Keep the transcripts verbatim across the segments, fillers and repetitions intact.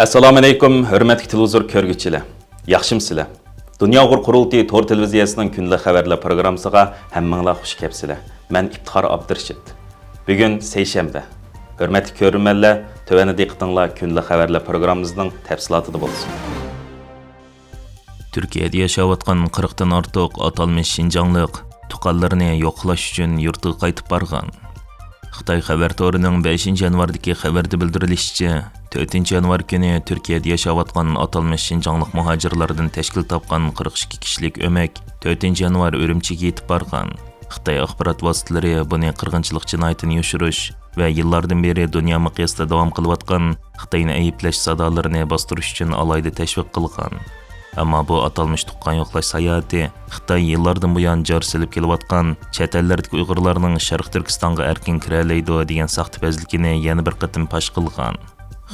ئەسسالامۇئەلەيكۇم، ھۆرمەتلىك تېلېۋىزور كۆرگۈچىلەر. ياخشىمۇسىلەر؟ دۇنيا ئۇيغۇر قۇرۇلتىيى تور تېلېۋىزىيەسىنىڭ كۈندىلىك خەۋەرلەر پروگراممىسىغا ھەممىڭلار خۇش كەپسىلەر. مەن ئىپتىخار ئابدۇرېشىت. بۈگۈن سەيشەنبە. ھۆرمەتلىك كۆرۈرمەنلەر، تۆۋەندە دىققىتىڭلار كۈندىلىك خەۋەرلەر پروگراممىمىزنىڭ تەپسىلاتىدا بولسۇن. تۈركىيەدە ياشاۋاتقان قىرىقتىن ئارتۇق ئاتالمىش شىنجاڭلىق تۇغقانلىرىنى يوقلاش ئۈچۈن يۇرتىغا قايتىپ بارغان. خىتاي خەۋەر تورىنىڭ بەشىنچى يانۋاردىكى خەۋىرىدە بىلدۈرۈلۈشىچە، تۆتىنچى يانۋار كۈنى تۈركىيەدە ياشاۋاتقان ئاتالمىش شىنجاڭلىق مۇھاجىرلاردىن تەشكىل تاپقان قىرىق ئىككى كىشىلىك ئۆمەك تۆتىنچى يانۋار ئۈرۈمچىگە يېتىپ بارغان. خىتاي ئاخبارات ۋاسىتىلىرى بۇنى قىرغىنچىلىق جىنايىتىنى يوشۇرۇش ۋە يىللاردىن بېرى دۇنيا مىقياسىدا داۋام قىلىۋاتقان خىتاينى ئەيىبلەش سادالىرىنى باستۇرۇش ئۈچۈن ئالاھىدە تەشۋىق قىلغان. ئەمما بۇ ئاتالمىش تۇغقان يوقلاش ساياھىتى خىتاي يىللاردىن بۇيان جار سېلىپ كېلىۋاتقان چەت ئەللەردىكى ئۇيغۇرلارنىڭ شەرقىي تۈركىستانغا ئەركىن كىرەلەيدۇ دېگەن ساختىپەزلىكىنى يەنە بىر قېتىم پاش قىلغان.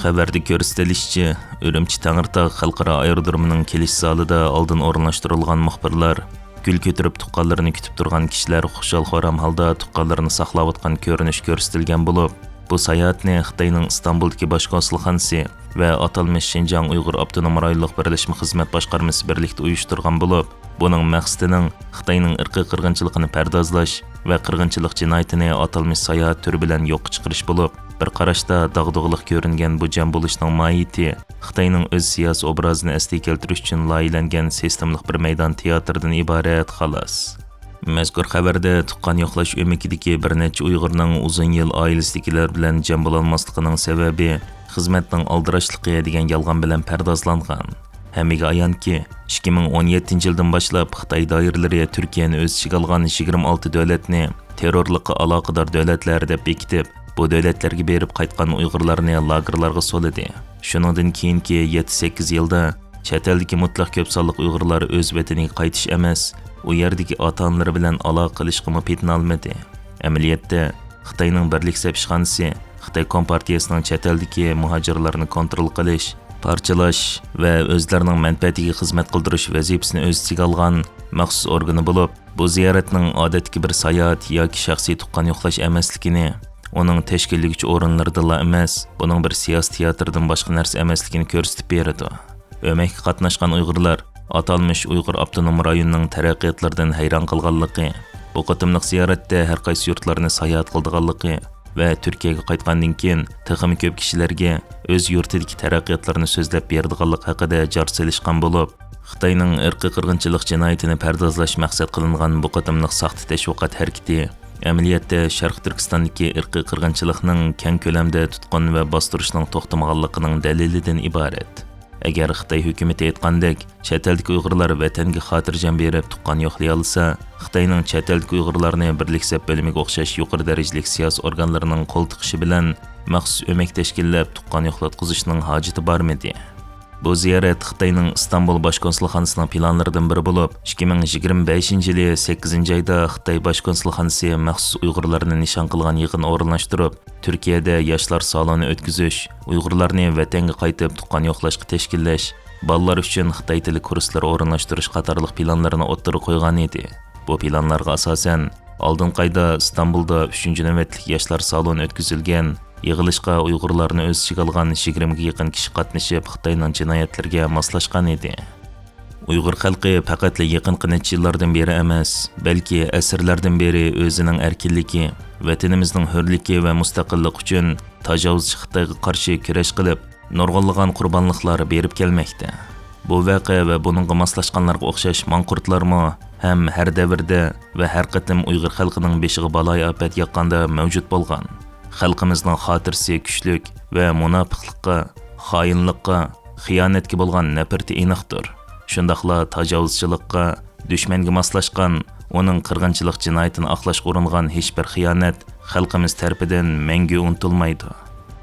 خەۋەردە كۆرسىتىلىشىچە، ئۈرۈمچى تەڭرىتاغ خەلقئارا ئايرودرومىنىڭ كېلىش زالىدا ئالدىن ئورۇنلاشتۇرۇلغان مۇخبىرلار، گۈل كۆتۈرۈپ تۇغقانلىرىنى كۈتۈپ تۇرغان كىشىلەر خۇشال-خۇرام ھالدا تۇغقانلىرىنى ساقلاۋاتقان كۆرۈنۈش كۆرسىتىلگەن بولۇپ، بۇ ساياھەتنى خىتاينىڭ ئىستانبۇلدىكى باش كونسۇلخانىسى ۋە ئاتالمىش شىنجاڭ ئۇيغۇر ئاپتونوم رايونلۇق بىرلەشمە خىزمەت باشقارمىسى بىرلىكتە ئۇيۇشتۇرغان بولۇپ، بۇنىڭ مەقسىتىنىڭ خىتاينىڭ ئىرقىي قىرغىنچىلىقىنى پەردازلاش ۋە قىرغىنچىلىق جىنايىتىنى ئاتالمىش ساياھەت تۈرى بىلەن يوققا چىقىرىش بولۇپ، بىر قاراشتا داغدۇغىلىق كۆرۈنگەن بۇ جەم بولۇشنىڭ ماھىيىتى خىتاينىڭ ئۆز سىياسىي ئوبرازىنى ئەسلىگە كەلتۈرۈش ئۈچۈن لايىھەلەنگەن سىستېمىلىق بىر مەيدان تىياتىرىدىن ئىبارەت، خالاس. مەزكۇر خەۋەردە تۇغقان يوقلاش ئۆمىكىدىكى بىر نەچچە ئۇيغۇرنىڭ ئۇزۇن يىل ئائىلىسىدىكىلەر بىلەن جەم بولالماسلىقىنىڭ سەۋەبى خىزمەتنىڭ ئالدىراشلىقى دېگەن يالغان بىلەن پەردازلانغان. ھەممىگە ئايانكى، ئىككى مىڭ ئون يەتتىنچى يىلدىن باشلاپ خىتاي دائىرىلىرى تۈركىيەنى ئۆز ئىچىگە ئالغان يىگىرمە ئالتە دۆلەتنى تېررورلۇققا ئالاقىدار دۆلەتلەر دەپ بېكىتىپ، بۇ دۆلەتلەرگە بېرىپ قايتقان ئۇيغۇرلارنى لاگېرلارغا سولىدى. شۇنىڭدىن كېيىنكى يەتتە سەككىز يىلدا چەت ئەلدىكى مۇتلەق كۆپ سانلىق ئۇيغۇرلار ئۆز ۋەتىنىگە قايتىش ئەمەس، ئۇ يەردىكى ئاتا-ئانىلىرى بىلەن ئالاقە قىلىشقىمۇ پېتىنالمىدى. ئەمەلىيەتتە، خىتاينىڭ بىرلىك سەپ ئىشخانىسى خىتاي كومپارتىيەسىنىڭ چەت ئەلدىكى مۇھاجىرلارنى كونترول قىلىش، پارچىلاش ۋە ئۆزلىرىنىڭ مەنپەئەتىگە خىزمەت قىلدۇرۇش ۋەزىپىسىنى ئۆز ئىچىگە ئالغان مەخسۇس ئورگىنى بولۇپ، بۇ زىيارەتنىڭ ئادەتتىكى بىر ساياھەت ياكى شەخسىي تۇغقان يوقلاش ئەمەسلىكىنى، ئۇنىڭ تەشكىللىگۈچى ئورۇنلىرىدىنلا ئەمەس، بۇنىڭ بىر سىياسىي تىياتىردىن باشقا نەرسە ئەمەسلىكىنى كۆرسىتىپ بېرىدۇ. ئۆمەككە قاتناشقان ئۇيغۇرلار ئاتالمىش ئۇيغۇر ئاپتونوم رايونىنىڭ تەرەققىياتلىرىدىن ھەيران قالغانلىقى، بۇ قېتىملىق زىيارەتتە ھەر قايسى يۇرتلارنى ساياھەت قىلىدىغانلىقى ۋە تۈركىيەگە قايتقاندىن كېيىن تېخىمۇ كۆپ كىشىلەرگە ئۆز يۇرتىدىكى تەرەققىياتلارنى سۆزلەپ بېرىدىغانلىقى ھەققىدە جار سېلىشقان بولۇپ، خىتاينىڭ ئىرقىي قىرغىنچىلىق جىنايىتىنى پەردازلاش مەقسەت قىلىنغان بۇ قېتىملىق ساختا تەشۋىقات ھەرىكىتى ئەمەلىيەتتە شەرقىي تۈركىستاندىكى ئىرقىي قىرغىنچىلىقنىڭ كەڭ كۆلەمدە تۇتقۇن ۋە باستۇرۇشنىڭ توختىمىغانلىقىنىڭ دەلىلىدىن ئىبارەت. ئەگەر خىتاي ھۆكۈمىتى ئېيتقاندەك، چەت ئەلدىكى ئۇيغۇرلار ۋەتەنگە خاتىرجەم بېرىپ تۇغقان يوقلىيالىسا، خىتاينىڭ چەت ئەلدىكى ئۇيغۇرلارنى بىرلىك سەپ بۆلۈمىگە ئوخشاش يۇقىرى دەرىجىلىك سىياسىي ئورگانلىرىنىڭ قول تىقىشى بىلەن مەخسۇس ئۆمەك تەشكىللەپ تۇغقان يوقلاتقۇزۇشنىڭ ھاجىتى بارمىدى؟ بۇ زىيارەت خىتاينىڭ ئىستانبۇل باش كونسۇلخانىسىنىڭ پىلانلىرىدىن بىرى بولۇپ، ئىككى مىڭ يىگىرمە بەشىنچى يىلى سەككىزىنچى ئايدا خىتاي باش كونسۇلخانىسى مەخسۇس ئۇيغۇرلارنى نىشان قىلغان يىغىن ئورۇنلاشتۇرۇپ، تۈركىيەدە ياشلار سالونى ئۆتكۈزۈش، ئۇيغۇرلارنى ۋەتەنگە قايتىپ تۇغقان يوقلاشقا تەشكىللەش، بالىلار ئۈچۈن خىتاي تىلى كۇرسلىرى ئورۇنلاشتۇرۇش قاتارلىق پىلانلىرىنى ئوتتۇرىغا قويغانىدى. بۇ پىلانلارغا ئاساسەن، ئالدىنقى ئايدا ئىستانبۇلدا ئۈچىنچى نۆۋەتلىك ياشلار سالونى ئۆتكۈزۈلگەن. يىغىلىشقا ئۇيغۇرلارنى ئۆز ئىچىگە ئالغان يىگىرمىگە يېقىن كىشى قاتنىشىپ، خىتاينىڭ جىنايەتلىرىگە ماسلاشقان ئىدى. ئۇيغۇر خەلقى پەقەتلا يېقىنقى نەچچە يىللاردىن بېرى ئەمەس، بەلكى ئەسىرلەردىن بېرى ئۆزىنىڭ ئەركىنلىكى، ۋەتىنىمىزنىڭ ھۆرلۈكى ۋە مۇستەقىللىقى ئۈچۈن تاجاۋۇزچى خىتايغا قارشى كۈرەش قىلىپ، نۇرغۇنلىغان قۇربانلىقلار بېرىپ كەلمەكتە. بۇ ۋەقە ۋە بۇنىڭغا ماسلاشقانلارغا ئوخشاش ماڭقۇرتلارمۇ ھەم ھەر دەۋردە ۋە ھەر قېتىم ئۇيغۇر خەلقىنىڭ بېشىغا بالايىئاپەت ياغقاندا مەۋجۇت بولغان. خەلقىمىزنىڭ خاتىرىسى كۈچلۈك ۋە مۇناپىقلىققا، خائىنلىققا، خىيانەتكە بولغان نەپرىتى ئېنىقتۇر. شۇنداقلا تاجاۋۇزچىلىققا، دۈشمەنگە ماسلاشقان، ئۇنىڭ قىرغىنچىلىق جىنايىتىنى ئاقلاشقا ئۇرۇنغان ھېچبىر خىيانەت خەلقىمىز تەرىپىدىن مەڭگۈ ئۇنتۇلمايدۇ.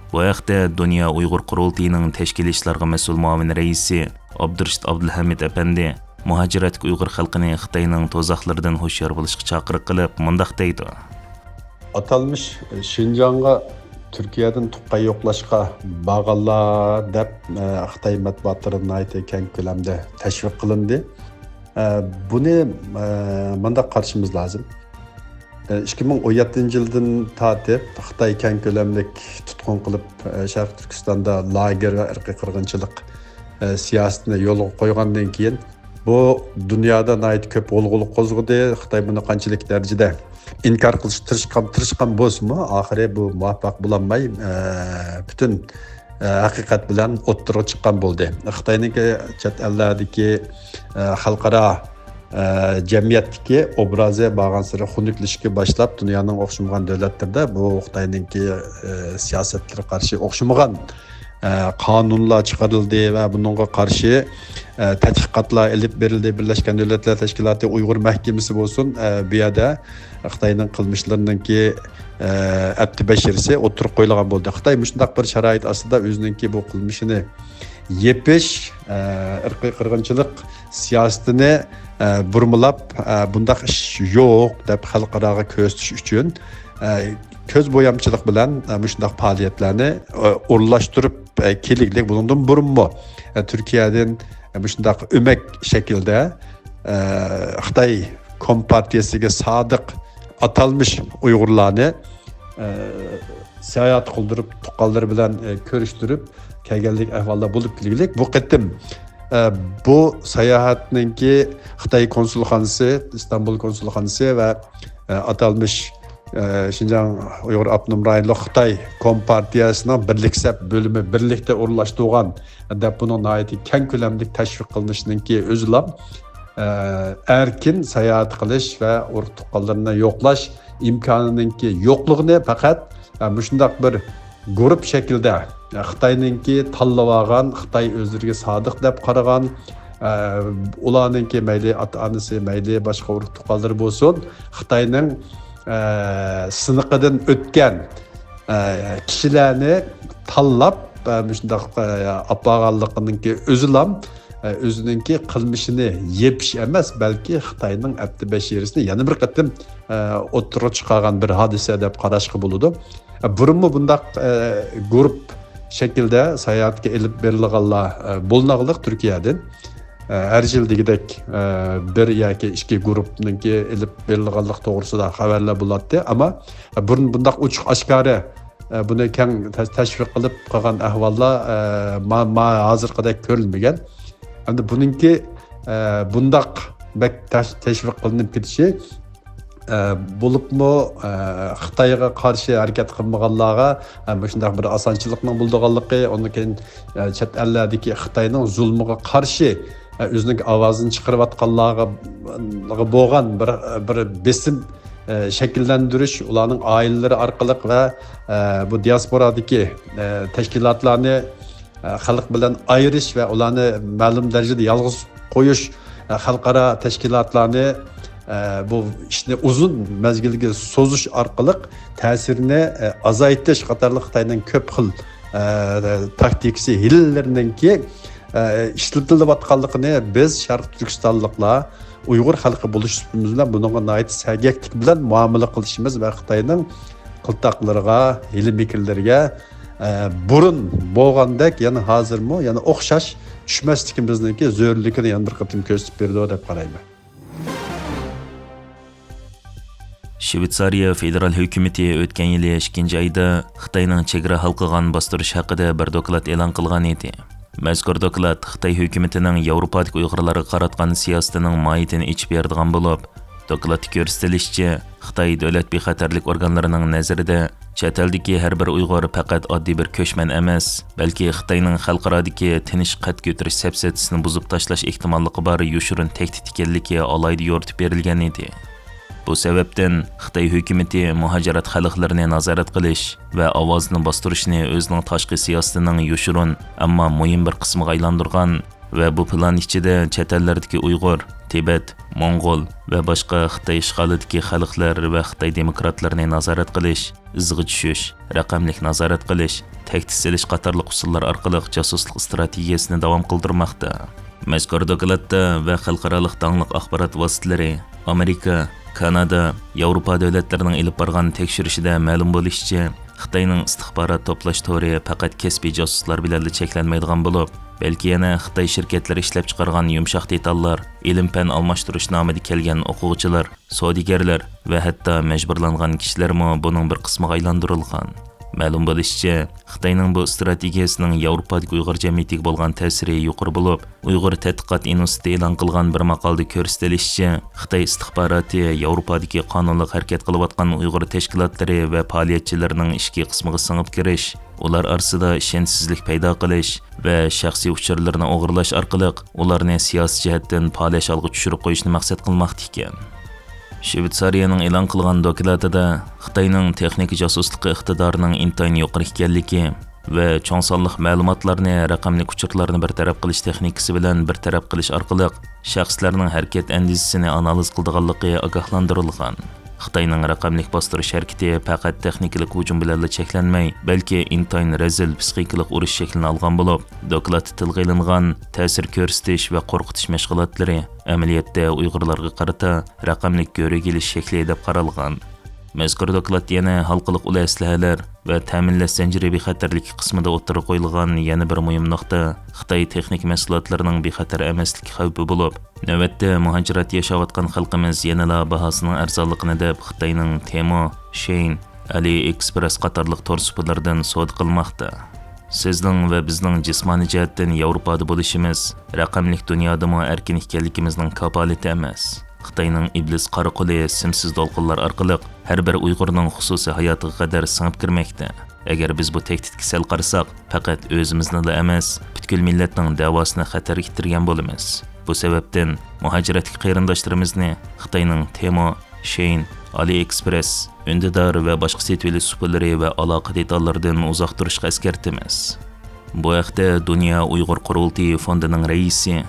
بۇ ھەقتە دۇنيا ئۇيغۇر قۇرۇلتىيىنىڭ تەشكىلىي ئىشلارغا مەسئۇل مۇئاۋىن رەئىسى ئابدۇرېشىت ئابدۇلھەمىد ئەپەندى مۇھاجىرەتتىكى ئۇيغۇر خەلقىنى خىتاينىڭ تۇزاقلىرىدىن ھوشيار بولۇشقا چاقىرىق قىلىپ، مۇنداق دەيدۇ. ئاتالمىش شىنجاڭغا تۈركىيەدىن تۇغقان يوقلاشقا بارغانلار دەپ، ئە، خىتاي مەتبۇئاتلىرىدا ناھايىتى كەڭ كۆلەمدە تەشۋىق قىلىندى. ئە، بۇنى، ئە، مۇنداق قارىشىمىز لازىم. ئىككى مىڭ ئون يەتتىنچى يىلدىن تارتىپ خىتاي كەڭ كۆلەملىك تۇتقۇن قىلىپ، شەرقىي تۈركىستاندا لاگېر ۋە ئىرقىي قىرغىنچىلىق سىياسىتىنى يولغا قويغاندىن كېيىن، بۇ دۇنيادا ناھايىتى كۆپ غۇلغۇلا قوزغىدى. خىتاي بۇنى قانچىلىك دەرىجىدە ئىنكار قىلىشقا تىرىشقان، تىرىشقان بولسىمۇ، ئاخىرى بۇ مۇۋەپپەق بولالماي، پۈتۈن ھەقىقەت بىلەن ئوتتۇرىغا چىققان بولدى. خىتاينىڭكى چەت ئەللەردىكى، خەلقئارا، جەمئىيەتتىكى ئوبرازى بارغانسېرى خۇنۈكلىشىشكە باشلاپ، دۇنيانىڭ ئوخشىمىغان دۆلەتلىرىدە بۇ خىتاينىڭكى سىياسەتلىرىگە قارشى ئوخشىمىغان قانۇنلار چىقىرىلدى ۋە بۇنىڭغا قارشى تەتقىقاتلار ئېلىپ بېرىلدى. بىرلەشكەن دۆلەتلەر تەشكىلاتى ئۇيغۇر مەھكىمىسى بولسۇن، بۇ يەردە خىتاينىڭ قىلمىشلىرىنىڭكى ئەپتى بەشىرىسى ئوتتۇرىغا قويۇلغان بولدى. خىتاي مۇشۇنداق بىر شارائىت ئاستىدا ئۆزىنىڭكى بۇ قىلمىشىنى يېپىش، ئىرقىي قىرغىنچىلىق سىياسىتىنى بۇرمىلاپ، بۇنداق ئىش يوق دەپ خەلقئاراغا كۆرسىتىش ئۈچۈن، كۆز بويامچىلىق بىلەن مۇشۇنداق پائالىيەتلەرنى ئورۇنلاشتۇرۇپ كېلىگلىك. بۇنىڭدىن بۇرۇنمۇ تۈركىيەدىن مۇشۇنداق ئۆمەك شەكىلدە خىتاي كومپارتىيەسىگە سادىق ئاتالمىش ئۇيغۇرلارنى ساياھەت قىلدۇرۇپ، تۇغقانلىرى بىلەن كۆرۈشتۈرۈپ كەلگەنلىك ئەھۋاللار بولۇپ كېلىگلىك. بۇ قېتىم بۇ ساياھەتنىڭكى خىتاي كونسۇلخانىسى، ئىستانبۇل كونسۇلخانىسى ۋە ئاتالمىش شىنجاڭ ئۇيغۇر ئاپتونوم رايونلۇق خىتاي كومپارتىيەسىنىڭ بىرلىك سەپ بۆلۈمى بىرلىكتە ئورۇنلاشتۇرغان دەپ، بۇنىڭ ناھايىتى كەڭ كۆلەملىك تەشۋىق قىلىنىشىنىڭكى ئۆزىلا ئەركىن ساياھەت قىلىش ۋە ئۇرۇق تۇغقانلىرىنى يوقلاش ئىمكانىنىڭكى يوقلۇقىنى پەقەت مۇشۇنداق بىر گۇرۇپ شەكلىدە خىتاينىڭكى تاللىۋالغان، خىتاي ئۆزلىرىگە سادىق دەپ قارىغان، ئۇلارنىڭكى مەيلى ئاتا-ئانىسى، مەيلى باشقا ئۇرۇق تۇغقانلىرى بولسۇن، خىتاينىڭ سىنىقىدىن ئۆتكەن كىشىلەرنى تاللاپ مۇشۇنداق ئاپارغانلىقىنىڭكى ئۆزىلام ئۆزىنىڭكى قىلمىشىنى يېپىش ئەمەس، بەلكى خىتاينىڭ ئەپتى بەشىرىسىنى يەنە بىر قېتىم ئوتتۇرىغا چىقارغان بىر ھادىسە دەپ قاراشقا بولىدۇ. بۇرۇنمۇ بۇنداق گۇرۇپ شەكلىدە ساياھەتكە ئېلىپ بېرىلغانلار بولۇنغانلىق تۈركىيەدىن ھەر يىل دېگۈدەك بىر ياكى ئىككى گۇرۇپنىڭكى ئېلىپ بېرىلغانلىق توغرىسىدا خەۋەرلەر بولاتتى. ئەمما بۇرۇن بۇنداق ئوچۇق ئاشكارا بۇنى كەڭ تەش-، تەشۋىق قىلىپ قىلغان ئەھۋاللار ما-، ما-، ھازىرقىدەك كۆرۈلمىگەن. ئەمدى بۇنىڭكى بۇنداق بەك تەش-، تەشۋىق قىلىنىپ كېتىشى، بولۇپمۇ خىتايغا قارشى ھەرىكەت قىلمىغانلارغا مۇشۇنداق بىر ئاسانچىلىقنىڭ بولىدىغانلىقى، ئۇندىن كېيىن چەت ئەللەردىكى خىتاينىڭ زۇلمىغا قارشى ئۆزىنىڭ ئاۋازىنى چىقىرىۋاتقانلارغا بولغان بىر، بىر بېسىم شەكىللەندۈرۈش، ئۇلارنىڭ ئائىلىلىرى ئارقىلىق ۋە بۇ دىياسپورادىكى تەشكىلاتلارنى خەلق بىلەن ئايرىش ۋە ئۇلارنى مەلۇم دەرىجىدە يالغۇز قويۇش، خەلقئارا تەشكىلاتلارنى بۇ ئىشنى ئۇزۇن مەزگىلگە سوزۇش ئارقىلىق تەسىرىنى ئازايتىش قاتارلىق خىتاينىڭ كۆپ خىل تاكتىكىسى، ھىيلىلىرىنىڭكى ئىشلىتىلىۋاتقانلىقىنى بىز شەرقىي تۈركىستانلىقلار، ئۇيغۇر خەلقى بولۇش سۈپىتىمىز بىلەن بۇنىڭغا ناھايىتى سەگەكلىك بىلەن مۇئامىلە قىلىشىمىز ۋە خىتاينىڭ قىلتاقلىرىغا، ھىيلە-مىكىرلىرىگە، ئە، بۇرۇن بولغاندەك يەنە ھازىرمۇ يەنە ئوخشاش چۈشمەسلىكىمىزنىڭكى زۆرۈرلۈكىنى يەنە بىر قېتىم كۆرسىتىپ بېرىدۇ دەپ قارايمەن. شۋېتسارىيە فېدېرال ھۆكۈمىتى ئۆتكەن يىلى ئىككىنچى ئايدا خىتاينىڭ چېگرا ھالقىغان باستۇرۇش ھەققىدە بىر دوكلات ئېلان قىلغان ئىدى. مەزكۇر دوكلات خىتاي ھۆكۈمىتىنىڭ ياۋروپادىكى ئۇيغۇرلارغا قاراتقان سىياسىتىنىڭ ماھىيىتىنى ئېچىپ بېرىدىغان بولۇپ، دوكلاتتا كۆرسىتىلىشىچە، خىتاي دۆلەت بىخەتەرلىك ئورگانلىرىنىڭ نەزىرىدە، چەت ئەلدىكى ھەر بىر ئۇيغۇر پەقەت ئاددىي بىر كۆچمەن ئەمەس، بەلكى خىتاينىڭ خەلقئارادىكى تىنچ قەد كۆتۈرۈش سەپسەتىسىنى بۇزۇپ تاشلاش ئېھتىماللىقى بار يوشۇرۇن تەھدىت ئىكەنلىكى ئالاھىدە يورۇتۇپ بېرىلگەن ئىدى. بۇ سەۋەبتىن خىتاي ھۆكۈمىتى مۇھاجىرەت خەلقلىرىنى نازارەت قىلىش ۋە ئاۋازىنى باستۇرۇشنى ئۆزىنىڭ تاشقى سىياسىتىنىڭ يوشۇرۇن، ئەمما مۇھىم بىر قىسمىغا ئايلاندۇرغان ۋە بۇ پىلان ئىچىدە چەت ئەللەردىكى ئۇيغۇر، تىبەت، موڭغۇل ۋە باشقا خىتاي ئىشغالىدىكى خەلقلەر ۋە خىتاي دېموكراتلىرىنى نازارەت قىلىش، ئىزغا چۈشۈش، رەقەملىك نازارەت قىلىش، تەھدىت سېلىش قاتارلىق ئۇسۇللار ئارقىلىق جاسۇسلۇق ئىستراتېگىيەسىنى داۋام قىلدۇرماقتا. مەزكۇر دوكلاتتا ۋە خەلقئارالىق داڭلىق ئاخبارات ۋاسىتىلىرى، ئامېرىكا، كانادا، ياۋروپا دۆلەتلىرىنىڭ ئېلىپ بارغان تەكشۈرۈشىدە مەلۇم بولۇشىچە، خىتاينىڭ ئىستىخبارات توپلاش تورى پەقەت كەسپىي جاسۇسلار بىلەنلا چەكلەنمەيدىغان بولۇپ، بەلكى يەنە خىتاي شىركەتلىرى ئىشلەپچىقارغان يۇمشاق دېتاللار، ئىلىم-پەن ئالماشتۇرۇش نامىدا كەلگەن ئوقۇغۇچىلار، سودىگەرلەر ۋە ھەتتا مەجبۇرلانغان كىشىلەرمۇ بۇنىڭ بىر قىسمىغا ئايلاندۇرۇلغان. مەلۇم بولۇشىچە، خىتاينىڭ بۇ ئىستراتېگىيەسىنىڭ ياۋروپادىكى ئۇيغۇر جەمئىيىتىگە بولغان تەسىرى يۇقىرى بولۇپ، ئۇيغۇر تەتقىقات ئىنستىتۇتى ئېلان قىلغان بىر ماقالىدە كۆرسىتىلىشىچە، خىتاي ئىستىخباراتى ياۋروپادىكى قانۇنلۇق ھەرىكەت قىلىۋاتقان ئۇيغۇر تەشكىلاتلىرى ۋە پائالىيەتچىلىرىنىڭ ئىچكى قىسمىغا سىڭىپ كىرىش، ئۇلار ئارىسىدا ئىشەنچسىزلىك پەيدا قىلىش ۋە شەخسىي ئۇچۇرلىرىنى ئوغرىلاش ئارقىلىق ئۇلارنى سىياسىي جەھەتتىن پالەچ ھالغا چۈشۈرۈپ قويۇشنى مەقسەت قىلماقتا ئىكەن. شۋېتسارىيەنىڭ ئېلان قىلغان دوكلاتىدا خىتاينىڭ تېخنىكا جاسۇسلۇقى ئىقتىدارىنىڭ ئىنتايىن يۇقىرى ئىكەنلىكى ۋە چوڭ سانلىق مەلۇماتلارنى، رەقەملىك ئۇچۇرلارنى بىر تەرەپ قىلىش تېخنىكىسى بىلەن بىر تەرەپ قىلىش ئارقىلىق شەخسلەرنىڭ ھەرىكەت ئەندىزىسىنى ئانالىز قىلىدىغانلىقى ئاگاھلاندۇرۇلغان. خىتاينىڭ رەقەملىك باستۇرۇش ھەرىكىتى پەقەت تېخنىكىلىق ھۇجۇم بىلەنلا چەكلەنمەي، بەلكى ئىنتايىن رەزىل پسىخىكىلىق ئۇرۇش شەكلىنى ئالغان بولۇپ، دوكلاتتا تىلغا ئېلىنغان تەسىر كۆرسىتىش ۋە قورقۇتۇش مەشغۇلاتلىرى ئەمەلىيەتتە ئۇيغۇرلارغا قارىتا رەقەملىك كۆرۈك ئېلىش شەكلى دەپ قارالغان. مەزكۇر دوكلات يەنە ھالقىلىق ئۇل ئەسلىھەلەر ۋە تەمىنلەش زەنجىرى بىخەتەرلىكى قىسمىدا ئوتتۇرىغا قويۇلغان يەنە بىر مۇھىم نۇقتا، خىتاي تېخنىكا مەھسۇلاتلىرىنىڭ بىخەتەر ئەمەسلىكى خەۋپى بولۇپ، نۆۋەتتە مۇھاجىرەتتە ياشاۋاتقان خەلقىمىز يەنىلا باھاسىنىڭ ئەرزانلىقىنى دەپ، خىتاينىڭ تېمو، شېين، ئالىي ئېكسپرېس قاتارلىق تور سۇپىلىرىدىن سودا قىلماقتا. سىزنىڭ ۋە بىزنىڭ جىسمانىي جەھەتتىن ياۋروپادا بولۇشىمىز رەقەملىك دۇنيادىمۇ ئەركىن ئىكەنلىكىمىزنىڭ كاپالىتى ئەمەس. خىتاينىڭ ئىبلىس قارا قولى سىمسىز دولقۇنلار ئارقىلىق ھەر بىر ئۇيغۇرنىڭ خۇسۇسىي ھاياتىغا قەدەر سىڭىپ كىرمەكتە. ئەگەر بىز بۇ تەھدىتكە سەل قارىساق، پەقەت ئۆزىمىزنىلا ئەمەس، پۈتكۈل مىللەتنىڭ دەۋاسىنى خەتەرگە ئىتتىرگەن بولىمىز. بۇ سەۋەبتىن مۇھاجىرەتتىكى قېرىنداشلىرىمىزنى خىتاينىڭ تېمو، شېين، ئالىئېكسپرېس، ئۈندىدار ۋە باشقا سېتىۋېلىش سۇپىلىرى ۋە ئالاقە دېتاللىرىدىن ئۇزاق تۇرۇشقا ئەسكەرتىمىز. بۇ ھەقتە دۇنيا ئۇيغۇر قۇرۇلتىيى فوندىنىڭ رەئىسى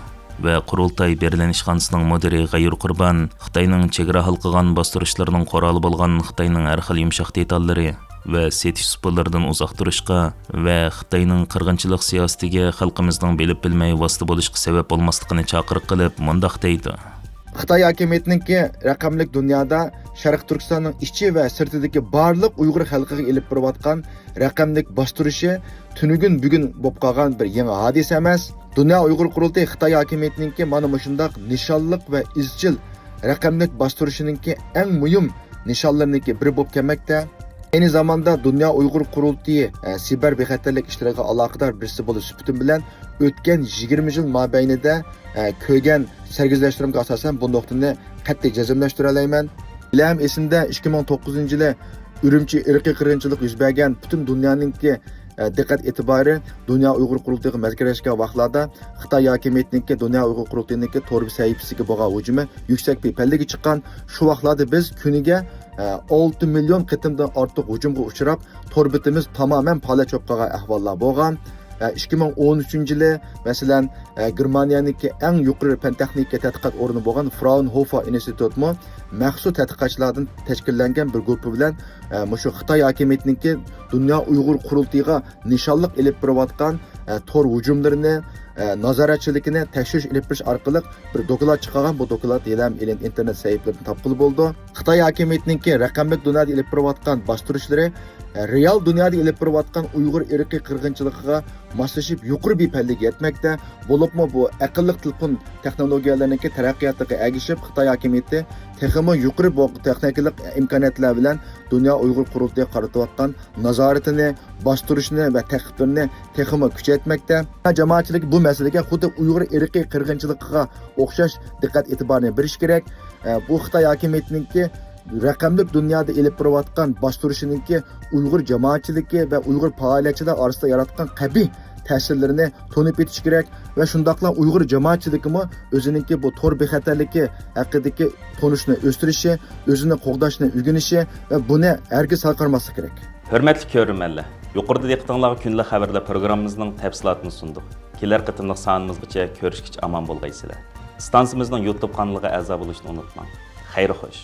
ۋە قۇرۇلتاي بېرلىن ئىشخانىسىنىڭ مۇدىرى غەيۇر قۇربان خىتاينىڭ چېگرا ھالقىغان باستۇرۇشلىرىنىڭ قورالى بولغان خىتاينىڭ ھەر خىل يۇمشاق دېتاللىرى ۋە سېتىش سۇپىلىرىدىن ئۇزاق تۇرۇشقا ۋە خىتاينىڭ قىرغىنچىلىق سىياسىتىگە خەلقىمىزنىڭ بىلىپ بىلمەي ۋاسىتە بولۇشقا سەۋەب بولماسلىقىنى چاقىرىق قىلىپ، مۇنداق دەيدۇ. خىتاي ھاكىمىيىتىنىڭكى رەقەملىك دۇنيادا شەرقىي تۈركىستاننىڭ ئىچى ۋە سىرتىدىكى بارلىق ئۇيغۇر خەلقىگە ئېلىپ بېرىۋاتقان رەقەملىك باستۇرۇشى تۈنۈگۈن بۈگۈن بولۇپ قالغان بىر يېڭى ھادىسە ئەمەس. دۇنيا ئۇيغۇر قۇرۇلتىيى خىتاي ھاكىمىيىتىنىڭكى مانا مۇشۇنداق نىشانلىق ۋە ئىزچىل رەقەملىك باستۇرۇشىنىڭكى ئەڭ مۇھىم نىشانلىرىنىڭكى بىرى بولۇپ كەلمەكتە. ئەينى زاماندا دۇنيا ئۇيغۇر قۇرۇلتىيى، ئە، سىبەر بىخەتەرلىك ئىشلىرىغا ئالاقىدار بىرسى بولۇش سۈپىتىم بىلەن ئۆتكەن يىگىرمە يىل مابەينىدە، ئە، كۆرگەن سەرگۈزەشتلىرىمگە ئاساسەن بۇ نۇقتىنى قەتئىي جەزملەشتۈرەلەيمەن. ھېلىھەم ئېسىمدە ئىككى مىڭ توققۇزىنچى يىلى ئۈرۈمچى ئىرقىي قىرغىنچىلىق يۈز بەرگەن پۈتۈن دۇنيانىڭكى، ئە، دىققەت ئېتىبارى دۇنيا ئۇيغۇر قۇرۇلتىيىغا مەركەزلەشكەن ۋاقىتلاردا خىتاي ھاكىمىيىتىنىڭكى دۇنيا ئۇيغۇر قۇرۇلتىيىنىڭكى تور سەھىپىسىگە بولغان ھۇجۇمى يۈكسەك بىر پەللىگە چىققان. شۇ ۋاقىتلاردا بىز كۈنىگە، ئە، ئالتە مىليون قېتىمدىن ئارتۇق ھۇجۇمغا ئۇچراپ، تور بېتىمىز تامامەن پالەچ بولۇپ قالغان ئەھۋاللار بولغان. ئە، ئىككى مىڭ ئون ئۈچىنچى يىلى، مەسىلەن، ئە، گېرمانىيەنىڭكى ئەڭ يۇقىرى پەن تېخنىكا تەتقىقات ئورنى بولغان فراونھوفېر ئىنستىتۇتمۇ مەخسۇس تەتقىقاتچىلاردىن تەشكىللەنگەن بىر گۇرۇپپا بىلەن، ئە، مۇشۇ خىتاي ھاكىمىيىتىنىڭكى دۇنيا ئۇيغۇر قۇرۇلتىيىغا نىشانلىق ئېلىپ بېرىۋاتقان، ئە، تور ھۇجۇملىرىنى، ئە، نازارەتچىلىكىنى تەكشۈرۈش ئېلىپ بېرىش ئارقىلىق بىر دوكلات چىقارغان. بۇ دوكلات ھېلىھەم ئېلان ئىنتېرنېت سەھىپىلىرىدىن تاپقىلى بولىدۇ. خىتاي ھاكىمىيىتىنىڭكى رەقەملىك دۇنيادا ئېلىپ بېرىۋاتقان باستۇرۇشلىرى، ئە، رېئال دۇنيادا ئېلىپ بېرىۋاتقان ئۇيغۇر ئىرقىي قىرغىنچىلىقىغا ماسلىشىپ يۇقىرى بىر پەللىگە يەتمەكتە. بولۇپمۇ بۇ ئەقىللىق تېلېفون تېخنولوگىيەلىرىنىڭكى تەرەققىياتىغا ئەگىشىپ، خىتاي ھاكىمىيىتى تېخىمۇ يۇقىرى بۇ تېخنىكىلىق ئىمكانىيەتلەر بىلەن دۇنيا ئۇيغۇر قۇرۇلتىيىغا قارىتىۋاتقان نازارىتىنى، باستۇرۇشنى ۋە تەقىبلىرىنى تېخىمۇ كۈچەيتمەكتە. جامائەتچىلىك بۇ مەسىلىگە خۇددى ئۇيغۇر ئىرقىي قىرغىنچىلىقىغا ئوخشاش دىققەت ئېتىبارنى بېرىشى كېرەك. ئە، بۇ خىتاي ھاكىمىيىتىنىڭكى رەقەملىك دۇنيادا ئېلىپ بېرىۋاتقان باستۇرۇشىنىڭكى ئۇيغۇر جامائەتچىلىكى ۋە ئۇيغۇر پائالىيەتچىلەر ئارىسىدا ياراتقان قەبىھ تەسىرلىرىنى تونۇپ يېتىش كېرەك ۋە شۇنداقلا ئۇيغۇر جامائەتچىلىكىمۇ ئۆزىنىڭكى بۇ تور بىخەتەرلىكى ھەققىدىكى تونۇشنى ئۆستۈرۈشى، ئۆزىنى قوغداشنى ئۆگىنىشى ۋە بۇنى ھەرگىز ھال قارىماسلىقى كېرەك. ھۆرمەتلىك كۆرۈرمەنلەر، يۇقىرىدا دىققىتىڭلارغا كۈندىلىك خەۋەرلەر پروگراممىمىزنىڭ تەپسىلاتىنى سۇندۇق. كېلەر قېتىملىق سانىمىزغىچە كۆرۈشكىچە ئامان بولغايسىلەر. ئىستانسىمىزنىڭ يۇتۇب قانىلىغا ئەزا بولۇشنى ئۇنتۇماڭ. خەير خوش.